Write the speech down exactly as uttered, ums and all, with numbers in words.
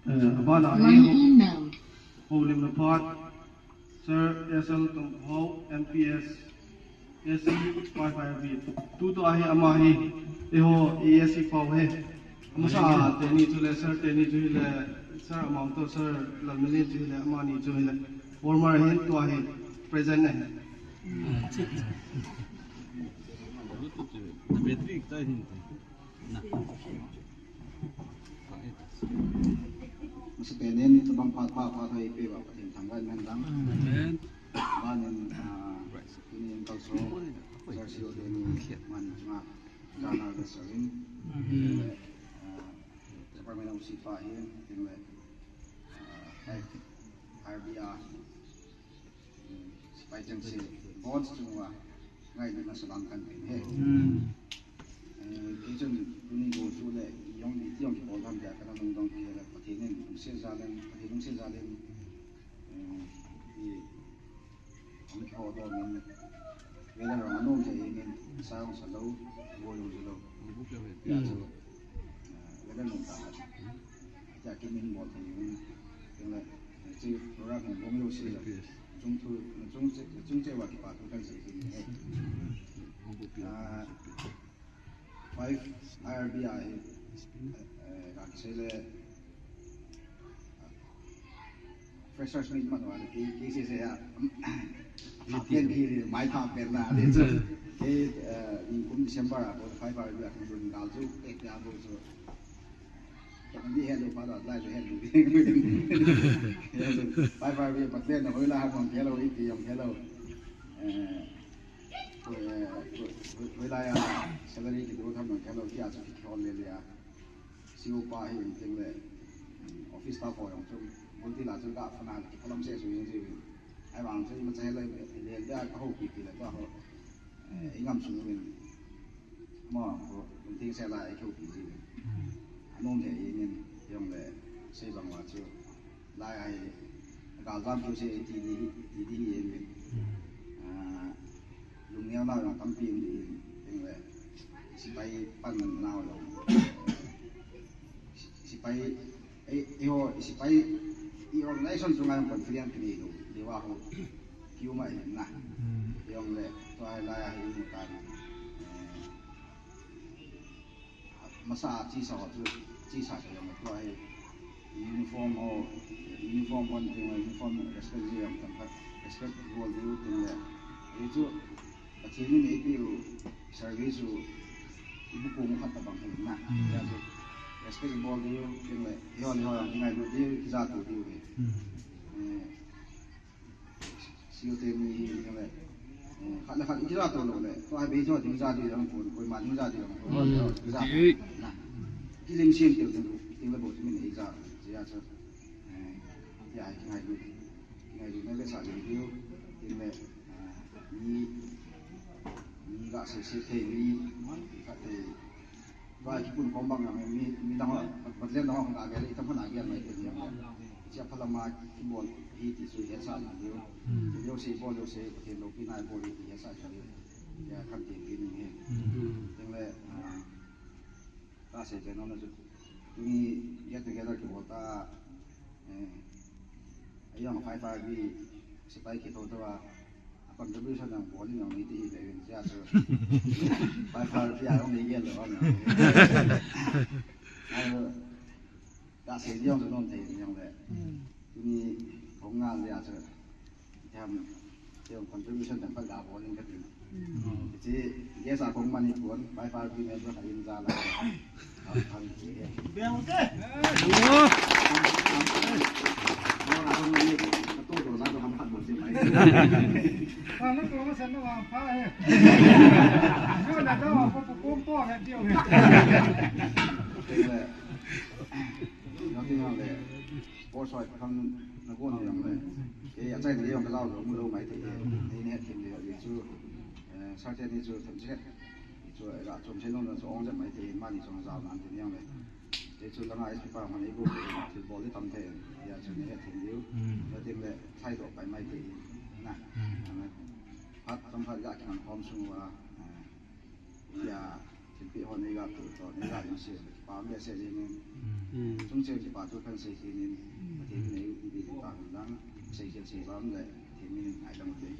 Eh, abana hi Line in mode. Houlimna phat, Sir S L Tongkhou, M P S, A C five R B. Tutua hi ama hi, eiho A S C pau hi. Amasa teni chu le, Sir teni chu hile, Sir Amangto, Sir Lalmilin chu hile, amani chu hile. Former hin tua hi, present ahi. Battery ta hin. Masapen in, tabang phat, phat, phat hoi peh uva Pathen thangvah in hen lang. Amen. Abanin, ah, tunin kalson, Sir C O teni, amani chunga, jana le sarin. Amen. Ah, Department of Sipa hin, tin le, ah, five R B R. Sipai chengse, boss chunga, ngailutna salam kahin pe e. Hmm. Eh, kei chun tuni go chu le, jong di ti jong kibol tham dia, kana mong dong kei le, Pathen in lungset jal in, Pathen lungset jal in, eh, i, hung kiho dom in, weather jong anom thei in, sa jong sa lou, go jong sa lou. Ya chu, eh, weather nom ta ha. Tia kimin bol thei in, tin le, eh, chi program hung bol jouse le. Chung thu, chung che, chung che uva kipa thu kahin sei kit e. Ah, five R B R hi, eh, eh, ka kisei le, ah, freshers meet man uva le, kei, kei sei sei a, ah, tha pen kei le, mai tha pen na, le chu. Kei, eh, nikum December a, five R B R a, kei gal chu, kei, kei a bo chu. Kan di hello pa da, lai le hello. Hello. Bye bye, bye. Pathen in hoilai ham jong hello, ipi jong hello. Eh, eh, hoilai a salary kido tham jong hello, tia chu kihol le le a. C O pa hi tin le, office staff ho jong chu, multi la chu ga phana kiphalam se su jing ji. Ahivang chu imacha hello, le le a ka houpi pi le tua ho. Eh, i ngam sung uvin. Mo, ko, lungtheng sel a i kihoupi ji uvin. Anom thei jeng in, jong le, sei bang uva chu. Lai a hi, galjam keu se ti di, ti di hi jeng uvin. Ah, lungneo nau jong tampi um di in, jong le, sipai pan nau jong. Sipai Ei, eiho, i sipai, i organization chunga jong confident kinei lou, lou a ho, kiuma ahi na. Hmm. Jong le, tua hi lai a hi mu tan, eh, masa a chesa ho chu, chesa ka jong tua hi, uniform ho, uniform hon, uniform respect ji jong tam khat, respect bol diu tin le, ei chu, Pathen in eipeh u service u ibu pung u khat tabang hi na. Hmm. Hijeh chun respect bol diu, tin le, eiho le eiho jong kingailut diu, kijah to diu hi. Hmm. Eh, C O teni hi, tin le, eh, khat le khat kijah to lou le, tua hi bei jo ding jah diu jong pon, koima ding jah diu jong pon, hmm, kijah to na. Kilim siam tiu tin, tin le bou chu min eijah, hijeh chun, eh, tia hi kingailut. Kingailutna vetsah jing diu, tin le, ah, mi, mi ga sei sei thei mi, khat thei. Tua kipun khom bang jong mi, midang ho, Pathen dang ho ga gel, itam khat a gel mai thei jong. Hiche phalam a kibol hi ti chu hetsah jing diu. Hmm. Ti jouse bol jouse, Pathen loupina a bol hi ti hetsah jing diu. Tia kahin ti kit in ahi. Hmm. Tin le, ah, Kasei be nom na chu. Tuni get together kibol ta, eh, a jong five R B sipai kithou thou a, a contribution jong bol in jong nei ti hi be in tia chu. Five R B a jong nei gel lou a na. Ajo, kasei jong chu nom thei jong le. Hmm. Tuni hung ngal tia chu. Jam, jam contribution jam pal da bol in kati. Hmm. Hiche, yes, a kong mani pon, five R B member khat in jala. Am, am, eh. Bel ke. Oh. Am, am, am. Mo na kong mani, ka to do na to ham khat bol si mai. Ka na to na sa na wa pa he. Yo na to wa ko ko ko po na dio he. Teng le. Yo ti na le. Bol soi kham na gon jong le. Kei achaina jong ka jao lou, mu lou mai thei e. Nei, nei hethem le, le chu, eh, Sir teni chu themchet. Chu, eh, ga chom sei nom le chu ong jep mai thei, mani chong jao nan ti jong le. Kei chu langa S P pa man ei go, thil bol di tam thei. Hijeh chun nei hethem diu. Hmm. Hijeh teng le, thai doh pai mai thei. Na. Hmm. Ana. Phat tam phat ga kiman khom sung uva. Ah. Tia, Thilpeh ho neiga toh toh, neiga insem le kipa um behseh jengin. Chungcheng kipa thu kahin sei kit in, Pathen in eiumpi tahen lang, seikhel sei bam le, Pathen in ngaidam ute.